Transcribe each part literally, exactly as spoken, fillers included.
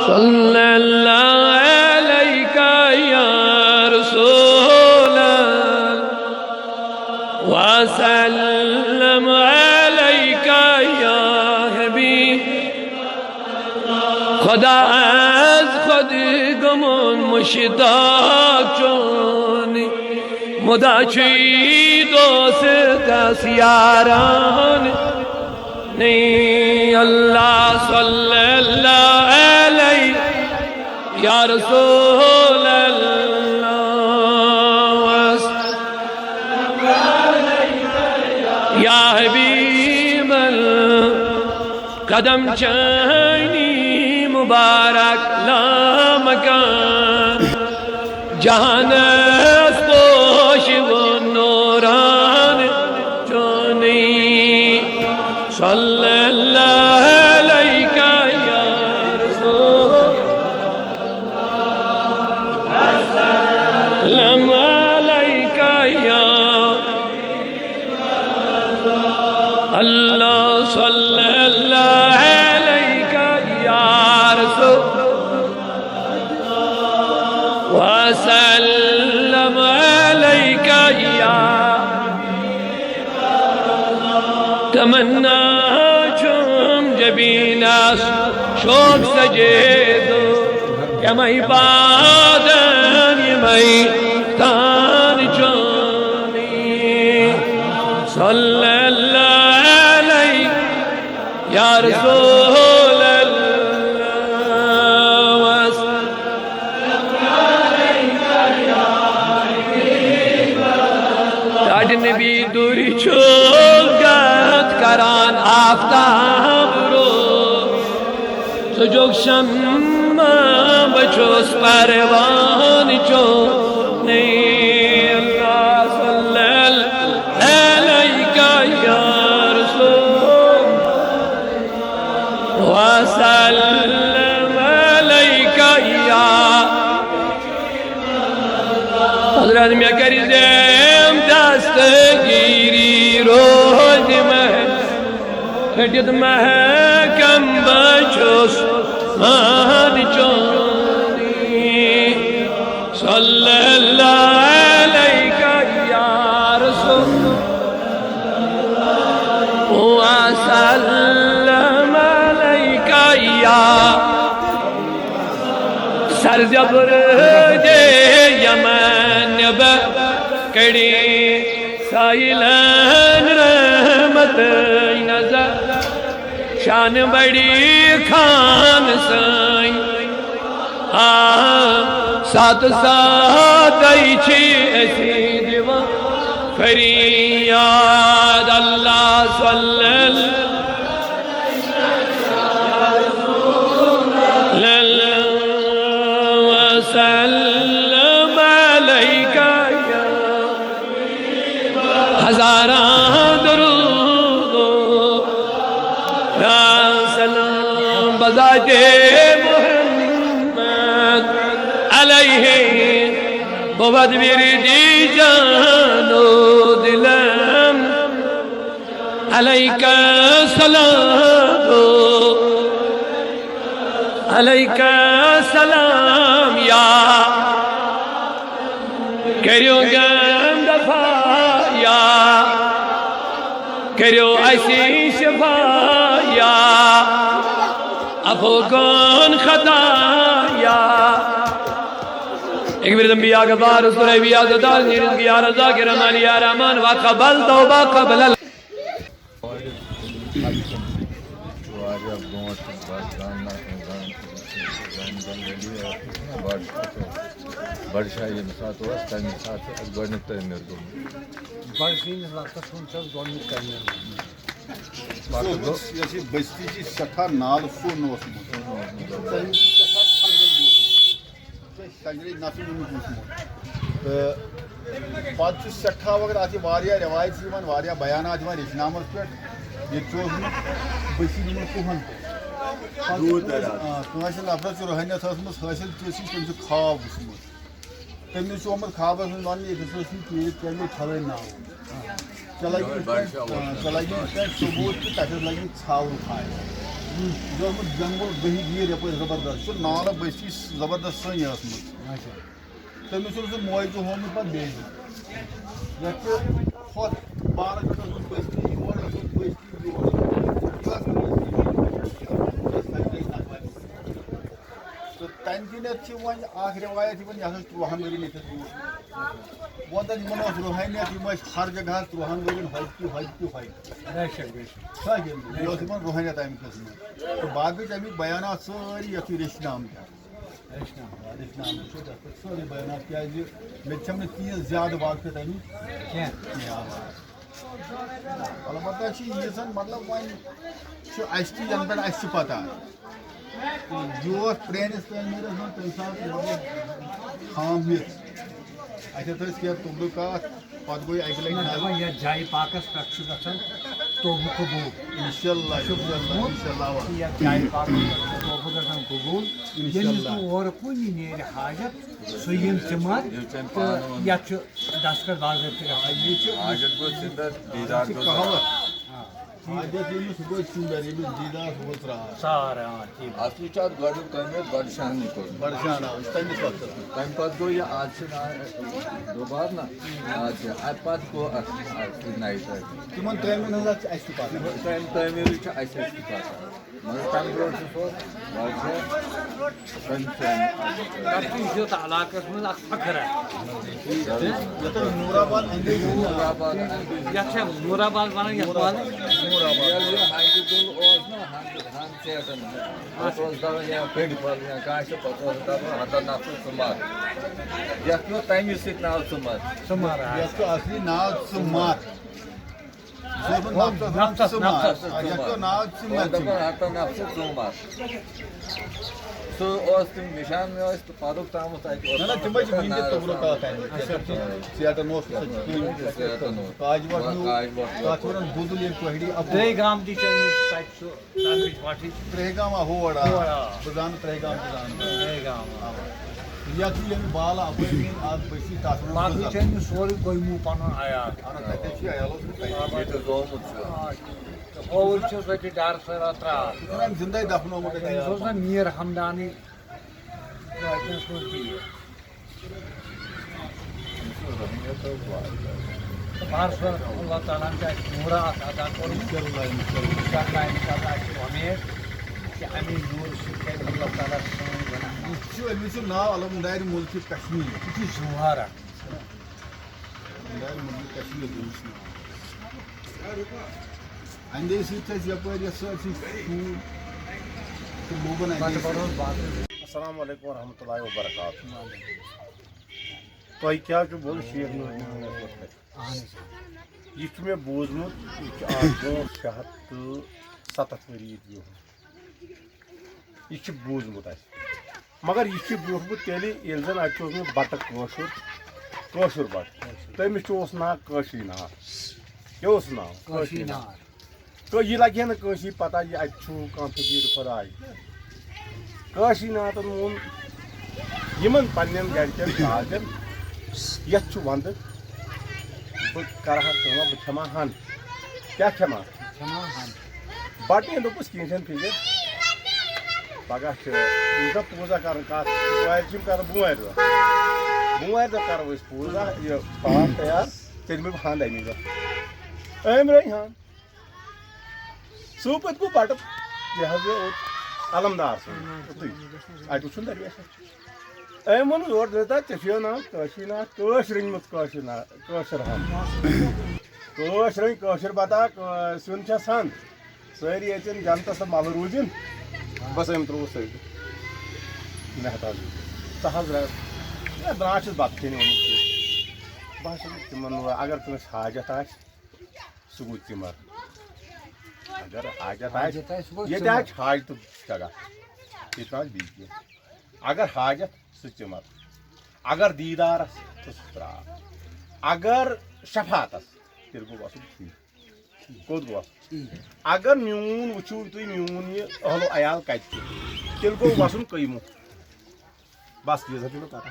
صلی اللہ علیک یا رسول اللہ، وسلم علیک یا حبیب۔ خدا از خود گمون مشتاق چونی، مدا چی دوست دس یاران نی۔ اللہ صلی اللہ علیہ یا رسول اللہ، یا حبیب اللہ۔ قدم چانی مبارک لامکان، جہان است پوش و نوران چونی۔ صلی اللہ علیک یا رسول، سلام علیک یا اللہ، صلی اللہ علیک یا رسول، وسلم علیک یا تمنا چم جبینس شوق سجے دو، یمے پادن یمے تان چونی۔ صلی اللہ علیہ یا رسول اللہ، وسلم۔ تاج نبی دوری چھو گت کران آفتاب رو، سجوک شمع بچوس پروان چو نی۔ اللہ صلی اللہ علیک یا رسول، وسلم علیک یا حضرت۔ مےٚ کٔرۍ زیم دستگیری روز مہ، کھٔٹِتھ محکم بہٕ چھُس مان چونی۔ صلی اللہ علیک یا رسول، وسلم علیک یا سرزبر دے یمن بہ کڑی سائلن رحمت نظر، شان بڑی خان سائیں۔ آ، سات سات چھ اسی دیوان فریاد۔ اللہ صلی اللہ وسلم علیک یا ہزاراں درود و سلام بذات محمد علیہ، بود وردی جان و دلم علیک سلام، علیک سلام یا کریو گم دفا یا کریو اسی شفا یا عفو کن خطا یا۔ ایک بار دم بیا گبار اس طرح بیا زدار نیرز گیا رضا کے رمانی یا رحمان و قبل توبہ قبل ال- واریاہ برونٛٹھ بَڑٕ زاننہٕ، زاننہٕ، زاننہٕ، زاننہٕ، بَڑٕ، بَڑٕ شاہ ییٚمہِ ساتہٕ اوس، تَمہِ ساتہٕ چھُ اَسہِ گۄڈٕنیُک تعمیٖر گوٚمُت۔ بَڑٕ شاہ ییٚمِس وقتَس منٛز چھُ اَسہِ گۄڈٕنیُک تعمیٖر گوٚمُت۔ وقت گوٚو۔ یۄس یہِ بستی چھِ، سٮ۪ٹھاہ نالہٕ سۄن اوسمُت۔ تَمہِ سٮ۪ٹھاہ تھزرَس بیوٗٹھمُت۔ تہٕ شجرے نفسہِ نیوٗمُت وُچھمُت۔ تہٕ پتہٕ چھُ سٮ۪ٹھاہ وقت، اَتھ چھِ واریاہ رٮ۪وایت چھِ یِوان، واریاہ بیانات یِوان ریٚشناونَس پٮ۪ٹھ۔ ییٚتہِ چھُ اوسمُت بٔسی نیوٗمُت کُہَن تہِ۔ پتہٕ یوٗت درٛاو۔ آ، کٲنٛسہِ نفرَس چھُ روحٲنیت ٲسمٕژ حٲصِل، تِژھ ہِش تٔمۍ چھُ خواب وُچھمُت۔ تٔمِس چھُ آمُت خوابَس منٛز وَننہٕ، ییٚتہِ ہسا اوس یہِ پیٖرِتھ کٔرمٕتۍ پھلٲنۍ ناوُن۔ ژےٚ لگہِ یِتھ پٲٹھۍ، آ، ژےٚ لگہِ یِتھ پٲٹھۍ ثبوٗت کہِ تَتٮ۪تھ لگہِ ژھاوُن فایِل۔ یہِ اوس جنگل بہی گیٖر یپٲرۍ زبردست، یہِ چھُ نالہٕ بستی زبردست سٲنۍ ٲسمٕژ۔ اچھا۔ تٔمِس اوس سُہ معجزٕ ہومُت پتہٕ بیٚیہِ۔ یَتھ چھُ ہۄتھ پارک پٮ۪ٹھ ٲسمٕژ بستی، یورٕ ٲسمٕژ بستی، یورٕ ٲسمٕژ بستی۔ تہٕ تَمہِ کِنٮ۪تھ چھِ وۄنۍ اَکھ رِوایت یِوان، یہِ ہسا چھُ تُرٛوہَن ؤرِین ییٚتٮ۪تھ روٗدمُت۔ وۄنۍ یِم ٲسۍ روحٲنیت، یِم ٲسۍ ہر جگہ حظ تُرٛوہَن ؤرِین، ہۄتہِ تہِ، ہۄتہِ تہِ، ہۄتہِ تہِ۔ بے شک، بے شک۔ چھا کِنہٕ؟ یہِ اوس یِمن روحٲنیت اَمہِ قٕسمہٕ۔ تہٕ باقٕے چھِ اَمِکۍ بیانات سٲری یَتھ چھُ ریٚشنام تہِ۔ ریٚشنام۔ آ، ریٚشنام چھُ تَتھ پٮ۪ٹھ سٲری بیانات، کیٛازِ مےٚ تہِ چھَم نہٕ تیٖژ زیادٕ واقفیت اَمِچ کینٛہہ۔ کینٛہہ، آ۔ البتہ چھِ ییٖژ ہن، مطلب، وۄنۍ چھُ اَسہِ تہِ، یَنہٕ پٮ۪ٹھ اَسہِ چھِ پَتہ۔ یہِ اوس پرٛٲنِس تعمیٖرَس منٛز تَمہِ ساتہٕ، مطلب، خام ہِتھ۔ اَتٮ۪تھ ٲسۍ کینٛہہ توٚبرُک اَکھ، پَتہٕ گوٚو اَکہِ لَٹہِ نہ، نظر۔ دَپان یَتھ جایہِ پاکَس پٮ۪ٹھ چھُ گژھان توبہٕ قبوٗل۔ اِنشاء اللہ، چھُ اِنشاء اللہ، بوٗزمُت، اِنشاء اللہ، اَوا۔ یَتھ جایہِ پاکَس پٮ۪ٹھ چھُ توبہٕ گژھان قبوٗل۔ اِنشاء ییٚلہِ نہٕ اللہ۔ تور کُنہِ نیرِ حاجت، سُہ یِن تِمَن، ییٚلہِ تٔمۍ پانہٕ ووٚن۔ یَتھ چھُ دستخط باضٲبطہٕ گژھان۔ یہِ چھُ حاجت گوٚو زِندٕ، دیٖدار یہِ چھُ گوٚو کہاوت۔ آ۔ حاجت ییٚمِس ہُہ گوٚو ژِندر، ییٚمِس دیٖدار ہُہ گوٚو ژرٛاٹھ۔ ژار، آ، ٹھیٖک۔ اَصلی چھُ اَتھ گۄڈٕنیُک کٲم یہِ بَڈٕ شاہنٕے کوٚرمُت۔ بَڈٕ شاہنہ، یہِ چھُ تَمہِ وقتہٕ۔ تَمہِ پَتہٕ گوٚو یہِ، آز چھِ نا-، دوبارٕ نہ، آز چھِ، اَمہِ پَتہٕ گوٚو اَتھ، اَتھ سۭتۍ نَیہِ سَرٕ۔ تِمَن ترٛامٮ۪ن ہٕنٛز اَتھ چھِ اَسہِ تہِ پَتہ۔ تَمہِ تعمیٖرٕچ چھِ اَسہِ، اَسہِ تہِ پَتہ۔ مگر تَمہِ برونٛٹھ چھُ سُہ واریاہ کَنہِ سٲنۍ۔ تَتھ چھُ یُتھ علاقَس منٛز اَکھ فخر اَکھ۔ یَتھ نوٗر آباد اَندیش چھُ ناو۔ نوٗر آباد اَندیش۔ یَتھ چھا نوٗر آباد وَنان، یَتھ نوٗر آباد۔ وَنان؟ نوٗر آباد۔ ییٚلہِ یہِ ہنٛدِ دُل اوس نا، ہنٛدِ، ہنٛد ژیٹان۔ پَتہٕ اوس دَپان یا کٔڑۍ پَل یا کانٛہہ چھُ، پَتہٕ اوس دَپان، "ہَتہ نَفسہٕ ژٕ مَر۔" یَتھ پیوٚو تَمی سۭتۍ ناو ژٕ مَر۔ ژٕ مَر، آ۔ یَتھ چھُ اَصلی ناو ژٕ مَر۔ ژٕ اوسُکھ نَفسَس وَنان نَفسَس، ژٕ مَر۔ نَفسَس آ، ژٕ یَتھ مَر۔ پیوٚو ناو ژٕ مَر، اوس ژٕ دَپان، مَر۔ "ہَتہ نَفسہٕ ژٕ مَر۔" سُہ اوس تِم نِشان مےٚ ٲسۍ تہٕ پَرُک تامَتھ اَتہِ اوس نہ، نہ، تِمَے چھِ وٕنہِ تہِ توٚبرُک کَتھ اَتہِ۔ اچھا، ٹھیٖک۔ ژیٹَن اوس، ژیٹَن اوس۔ کاج وَٹھ نیوٗ، کاج وَٹھ۔ تَتھ چھِ وَنان بُدُل ییٚلہِ پۄہڑی اَپور۔ ترٛیٚیہِ گام تہِ چھِ أمِس تَتہِ سُہ۔ تَمِچ وَٹٕچ۔ ترٛیٚہگام ہا ہور، آ۔ ہور، آ۔ بہٕ زانہٕ ترٛیٚہگام تہِ زانہٕ بہٕ۔ ترٛیٚہگام، آ۔ اَوا۔ یَتھ چھُ ییٚمہِ بالہٕ اَپٲرۍ کِنۍ اَتھ بٔستی تَتھ منٛز باقٕے بُزَر۔ چھُ أمِس سورُے گوٚیمُو پَنُن عیال۔ اَہَن حظ، تَتہِ چھُ عیال اوسمُت تَتہِ۔ آ۔ ییٚتہِ زومُت چھُ۔ آ۔ ہور چھُ سۄ تہِ ڈَر سۭتۍ ترٛاو۔ یہِ چھُنہ زِندَے دَفنومُت اَتہِ أمِس عیال۔ اوس نہ میٖر ہمدانٕے راتھ کیُتھ سوٗز تیٖر۔ بہرحال، اللہ تعالیٰ ہن چھُ اَسہِ نوٗرا اکھ عطا کوٚرمُت۔ اِنشاءاللہ، اِنشاءاللہ۔ اِنشاءاللہ، اِنشاءاللہ، اَسہِ چھِ وۄمید کہِ اَمی نوٗرٕ سۭتۍ کَرِ اللہ تعالیٰ سٲنۍ گۄناہ معاف۔ یہِ چھُ، أمِس چھُ ناو علمدارِ مُلکہِ کشمیٖر۔ یہِ چھُ جوہر اکھ۔ علمدارِ مُلکہِ کشمیٖر چھُ أمِس ناو۔ اَمہِ دۄہ سۭتۍ چھِ اَسہِ یَپٲرۍ یَتھ سٲرسٕے سوٗر تہٕ لوٗبَن اَمہِ دۄہ سۭتۍ۔ السلام علیکم ورحمۃ اللہ وبرکاتہ۔ تۄہہِ کیٛاہ چھُ بوزُن شیخ نوٗر محمد؟ اہن حظ۔ یہِ چھُ مےٚ بوٗزمُت، یہِ چھُ آز برونٛٹھ شےٚ ہَتھ تہٕ سَتَتھ ؤری ییٚتہِ بِہُن۔ یہِ چھُ بوٗزمُت اَسہِ۔ مگر یہِ چھُ بیوٗٹھمُت تیٚلہِ، ییٚلہِ زَن اَتہِ چھُ اوسمُت بَٹہٕ کٲشُر، کٲشُر بَٹہٕ۔ تٔمِس چھُ اوس ناو کٲشی ناو۔ کیٛاہ اوس ناو؟ کٲشی ناو۔ تہٕ یہِ لَگہِ ہا نہٕ کٲنٛسی پَتہ، یہِ اَتہِ چھُ کانٛہہ فقیٖر خۄداے۔ کٲشی ناتَن ووٚن یِمَن پنٛنٮ۪ن گَرِکٮ۪ن باغَن، یَتھ چھُ وَنٛدٕ، بہٕ کَرٕ ہا کٲم، بہٕ کھٮ۪مہٕ ہا ہَن۔ کیٛاہ کھٮ۪مہٕ ہا؟ کھٮ۪مہٕ ہا ہَن۔ بَٹہٕ یِن دوٚپُس، "کِہیٖنۍ چھَنہٕ فِکِر، پَگاہ چھِ یِم چھا پوٗزا کَرٕنۍ، کَتھ وارِ چھِ یِم کَران بوموارِ دۄہ۔ بوموارِ دۄہ کَرو أسۍ پوٗزا، یہِ پاٹھ تیار، تیٚلہِ مےٚ ہَن اَمی دۄہ۔" أمۍ رٔنۍ ہَن۔ سُہ پَتہٕ گوٚو بَٹہٕ، یہِ حظ یہِ اوٚت علمدار سُنٛد، اوٚتُے۔ اَتہِ وُچھُن درویش۔ أمۍ ووٚن یورٕ، دوٚپُن، "ژےٚ چھُے ناو کٲشِر ناو، کٲشِر أنۍمٕژ کٲشِر ناو، کٲشِر ہَن۔ کٲشِر أنۍ، کٲشِر بَتہٕ، آ، سیُن چھَس ہَن۔ سٲری أژِن جنتَس تہٕ مَلہٕ روٗزِن۔" بَس أمۍ ترٛووُس سۭتۍ۔ مےٚ ہَتھ حظ۔ سُہ حظ درٛاو۔ ہے، درٛاو چھُس بَتہٕ کھیٚنہِ آمُت۔ بَس تِمَن ووٚن، اگر کٲنٛسہِ حاجت آسہِ، سُہ گوٚو ژِمَر۔ اگر حاجت آسہِ، حاجت آسہِ، سُہ گوٚو ییٚتہِ ژِمَر۔ حظ چھِ حاجتُک جگہ، ییٚتہِ نہٕ حظ بیٚیہِ کینٛہہ۔ اگر حاجت، سُہ ژِمَر۔ اگر دیٖدارَس، تہٕ سُہ ژرٛاو۔ اگر شفاعتَس، تیٚلہِ گوٚو وَسُن ٹھیٖک۔ کوٚت گوٚو وَسُن؟ اگر میون وٕچھِو تُہۍ، میون یہِ اہل و عیال کَتہِ چھُ، تیٚلہِ گوٚو وَسُن قیمُک۔ بَس، ییٖژ ہا چھِ مےٚ پَتہ۔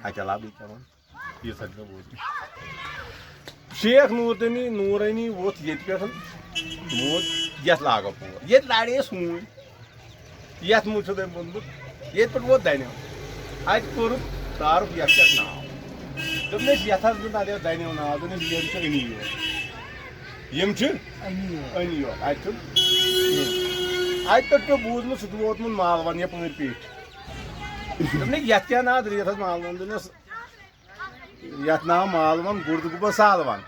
اَتہِ علاوٕ بیٚیہِ کیٛاہ وَنہٕ؟ ییٖژ ہا چھِ مےٚ بوٗزمٕژ۔ شیخ نوٗردیٖنی نوٗرٲنی ووٚتھ ییٚتہِ پٮ۪ٹھ، ووت یَتھ لاگو پور، ییٚتہِ لارے سون، یَتھ منٛز چھُ تٔمۍ ووٚنمُت، ییٚتہِ پٮ۪ٹھ ووت دَنیو، اَتہِ کوٚرُکھ تعارُف، یَتھ کیٛاہ ناو؟ دوٚپنَس، یَتھ حظ دیُت اَتھ یَتھ دَنیو ناو، دوٚپنَس، یِم چھِ أمی یوت، یِم چھِ أمی یوت، اَتہِ چھُ، اَتہِ پٮ۪ٹھ پیوٚو بوٗزمُت، سُہ چھُ ووتمُت مالوَن یَپٲرۍ پیٚٹھۍ۔ دوٚپنَس، یَتھ کیٛاہ ناو درٛٲیِتھ حظ مالوَن؟ دوٚپنَس، یَتھ ناو مالوَن، گُر تہٕ گُپن سالوَن،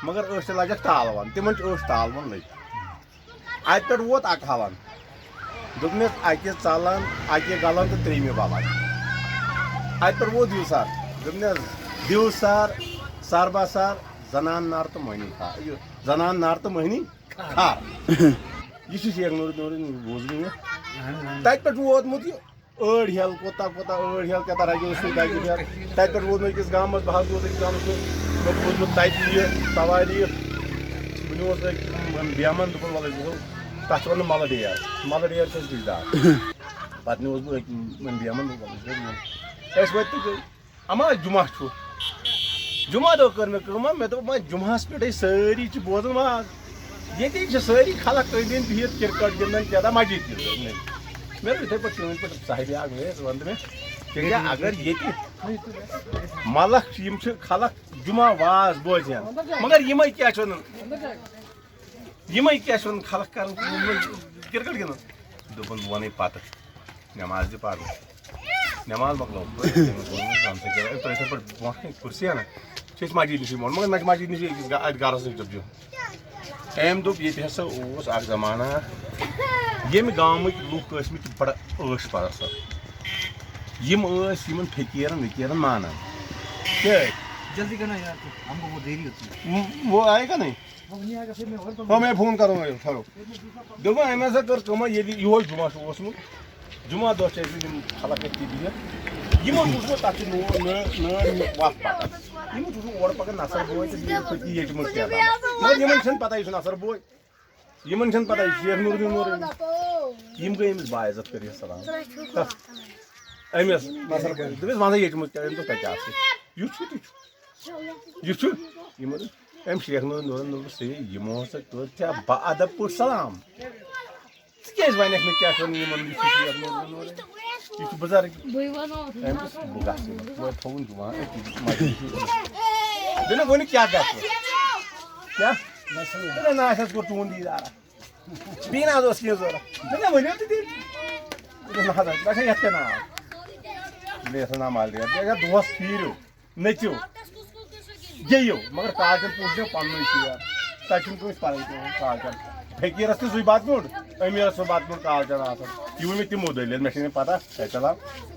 مگر أچھ تہِ لَجَکھ تالوَن، تِمَن چھِ أچھ تالوَن لٔگۍ۔ اَتہِ پٮ۪ٹھ ووت اَکہٕ ہَلَن۔ دوٚپنَس، اَکہِ ژَلَن، اَکہِ گَلَن تہٕ ترٛیٚیِمہِ بَلَن۔ اَتہِ پٮ۪ٹھ ووت دِوسار۔ دوٚپنَس، دِوسار، سَربَسَر، زَنان نَر تہٕ مٔہنی کھار۔ یہِ زَنان نَر تہٕ مٔہنی کھار۔ یہِ چھُ شیخ نوٗر نوٗرٕنۍ بوٗزمُت مےٚ۔ تَتہِ پٮ۪ٹھ چھُ ووتمُت یہِ ٲڑۍ ہیل، کوٗتاہ، کوٗتاہ ٲڑۍ ہیل، کیٛاہ تران اوس سُہ گَرِ پٮ۪ٹھ۔ تَتہِ پٮ۪ٹھ ووت مےٚ أکِس گامَس، بہٕ حظ گوس أکِس گامَس، مےٚ بوٗزمُت تَتہِ یہِ توٲریٖخ۔ وٕنہِ اوس أکۍ یِمَن بیمَن، دوٚپُن، وَلہٕ أسۍ گژھو، تَتھ چھِ وَنان مَلہٕ ڈیر، مَلہٕ ڈیر چھِ أسۍ رِشتہٕ دار۔ پَتہٕ نیوٗس بہٕ أکۍ یِمَن بیمَن، دوٚپُن، وَلہٕ أسۍ گژھو یِمَن۔ أسۍ وٲتۍ تہٕ گٔے۔ اما جمعہ چھُ، جمعہ دۄہ کٔر مےٚ کٲم، مےٚ دوٚپ، وۄنۍ جمعہس پٮ۪ٹھٕے سٲری چھِ بوزان واز، ییٚتی چھِ سٲری خلق أنٛدۍ أنٛدۍ بِہِتھ کرکٹ گِنٛدان، کیٛاہ تام مسجد تہِ گِنٛدان۔ مےٚ دوٚپ، یِتھَے پٲٹھۍ چٲنۍ پٲٹھۍ صاحبِ اکھ ویس وَن تہٕ مےٚ، ژےٚ کیٛاہ اگر ییٚتہِ ملک چھِ، یِم چھِ خلق جمعہ واز بوزان، مگر یِمے کیٛاہ چھِ وَنان؟ یِمے کیٛاہ چھِ وَنان خلق کران کٲم وۄنۍ کرکٹ گِنٛدان؟ دوٚپُن، بہٕ وَنَے پَتہٕ، نٮ۪ماز تہِ پَرُن۔ نٮ۪ماز مۄکلٲو۔ تٔمۍ ووٚن، "ژٕ ہسا کیٛاہ، تُہۍ یِتھَے پٲٹھۍ برونٛٹھ کَنہِ کُرسی اَنان، چھِ أسۍ مسجد نِشٕے مول، مگر مےٚ چھِ مسجد نِشٕے أکِس گا-، اَتہِ گَرَس نِش دٔپجہِ۔" أمۍ دوٚپ، ییٚتہِ ہسا اوس اَکھ زمانہ، ییٚمہِ گامٕکۍ لُکھ ٲسۍمٕتۍ بَڑٕ عٲش پَرست۔ یِم ٲسۍ یِمَن فقیٖرَن وقیٖرَن مانان۔ کیٛازِ؟ جلدی کرنا یار، ہم کو وہ دے رہی ہوتی ہے۔ وہ، وہ آئے گا نہیں؟ ہاں، میں فون کروں گا، چلو۔ دوٚپُن، أمۍ ہسا کٔر کٲمہ، ییٚلہِ یِہوٚے جُمعہ چھُ اوسمُت، جُمعہ دۄہ چھِ اَسہِ یِم خلق أتھی بِہِتھ۔ یِمو چھُ وٕچھمُت، تَتھ چھِ نوٗر، نٲ-، نٲر وَتھ پَکان۔ یِمو چھُ وٕچھمُت اورٕ پَکان نصر بوے تہٕ بیٚیہِ پٔتۍ کِنۍ ییٚتہِ منٛز کیٛاہ بَنان۔ مگر یِمَن چھَنہٕ پَتہ، یہِ چھُ نصر بوے۔ یِمَن چھَنہٕ پَتہ، یہِ چھُ شیخ نوٗر دیٖن نوٗرٕے۔ یِم گٔے أمِس باعزت کٔرِتھ سلام۔ أمِس نصر بوے۔ دوٚپمَس، وَن سا ییٚتہِ منٛز کیٛاہ، أمۍ دوٚپ، کَتہِ آسہِ؟ یُتھ چھُ، تہِ چھُ۔ یہِ چھُ، یِمو دوٚپ، أمۍ شیخ نوٗر نوٗرَن دوٚپُس، ہے، یِمو ہسا کٔر ژےٚ با ادب پٲٹھۍ سلام۔ ژٕ کیٛازِ وَنکھ نہٕ کیٛاہ چھُ وَنان یِمَن، یہِ چھُ شیخ نوٗر نوٗر، یہِ چھُ بُزرگ۔ بٕے وَنو۔ أمۍ دوٚپُس، بہٕ گژھٕ یِمَن، وۄنۍ تھووُن جُمعہ أتی مسجد۔ دوٚپُن، ؤنِو کیٛاہ گژھِ؟ کیٛاہ؟ دوٚپُن، نہ، اَسہِ حظ کوٚر چون دیٖدار۔ بیٚیہِ نہ حظ اوس کینٛہہ ضوٚرَتھ۔ دوٚپُن، ؤنِو تہٕ تیٚلہِ۔ دوٚپُن، نہ حظ، اَسہِ چھا یَتھ کیٛاہ ناو؟ بیٚیہِ ہسا ناو مالریٹ۔ بیٚیہِ اگر دۄہَس پھیٖرِو، نٔژِو، گیٚیِو، مگر کالچن پوٗرٕ چھُ پَننُے شیر۔ تَتہِ چھُنہٕ کٲنٛسہِ پَران کینٛہہ کالچن۔ فقیٖرَس تہِ سُے بَتہٕ میوٚنٛڈ، أمیٖرَس سُہ بَتہٕ میوٚنٛڈ کالچن آسان۔ یہِ ووٚن مےٚ تِمو دٔلیٖل، مےٚ چھَنہٕ پَتہ، ہے چلاو،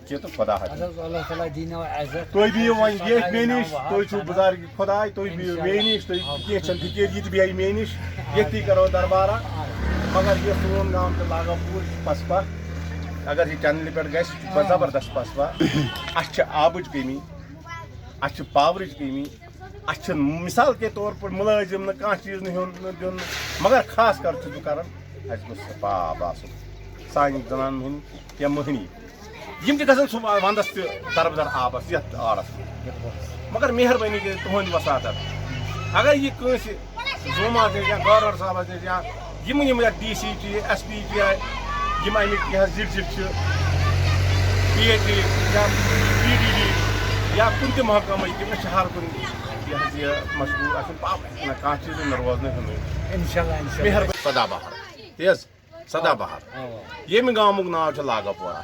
کینٛہہ تہٕ خۄدا حافظ۔ اَدٕ حظ، اللہ تعالیٰ دِیِنو عزت۔ تُہۍ بِہِو وۄنۍ ییٚتھۍ مےٚ نِش، تُہۍ چھِو بُزرگ خۄداے، تُہۍ بِہِو مےٚ نِش، تُہۍ کینٛہہ چھَنہٕ فِکِر، یہِ تہِ بیٚہہِ مےٚ نِش، ییٚتھی کَرو دربارا۔ مگر یہِ سون گام تہٕ لاگو پوٗرٕ پَسپا۔ اگر یہِ چَنلہِ پٮ۪ٹھ گژھِ، یہِ چھُ پَتہٕ زبردست پَسپا۔ اَسہِ چھِ آبٕچ کمی، اَسہِ چھِ پاورٕچ کمی، اَسہِ چھِنہٕ مثال کے طور پر مُلٲزِم نہٕ، کانٛہہ چیٖز نہٕ ہیوٚن نہٕ دیُن نہٕ، مگر خاص کر چھُس بہٕ کران، اَسہِ گوٚژھ صفا آب آسُن۔ سانہِ زنانن ہُنٛد یا مٔہنی، یِم تہِ گژھن سُہ وَندَس تہِ دربدر آبَس یَتھ آرَس منٛز۔ مگر مہربٲنی کٔرِتھ تُہٕنٛدِ وساطت، اگر یہِ کٲنٛسہِ زوٗماہَس نِش یا گورنر صٲبَس نِش یا یِم، یِم یَتھ ڈی سی چھِ، ایس پی چھِ، یا یِم اَمِکۍ کینٛہہ زِٹھۍ زِٹھۍ چھِ، پی ایچ ای یا پی ڈی ڈی یا کُنہِ تہِ محکمٕکۍ، تِم چھِ ہر کُنہِ یہِ حظ یہِ مشغوٗل آسان، پاپہٕ نہ کانٛہہ چیٖز نہٕ روزنہٕ ہیوٚنُے۔ اِنشاء اللہ، اِنشاء اللہ۔ مہربٲنی، سدا بہار۔ تیز۔ سدا بہار۔ اَوا۔ ییٚمہِ گامُک ناو چھُ لاگا پورہ۔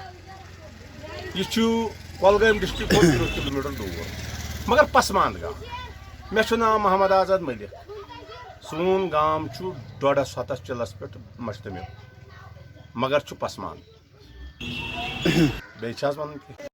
یہِ چھُ کۄلگٲمۍ ڈسٹرکٹ کھۄتہٕ تٕرٛہ کِلوٗ میٖٹر دوٗر، مگر پسماندٕ گام۔ مےٚ چھُ ناو محمد آزاد مٔلِک۔ سون گام چھُ ڈۄڈ ہَتھ سَتَتھ چِلَس پٮ۪ٹھ مشتمل، مگر چھُ پسماندٕ۔ بیٚیہِ چھِ حظ وَنُن کینٛہہ؟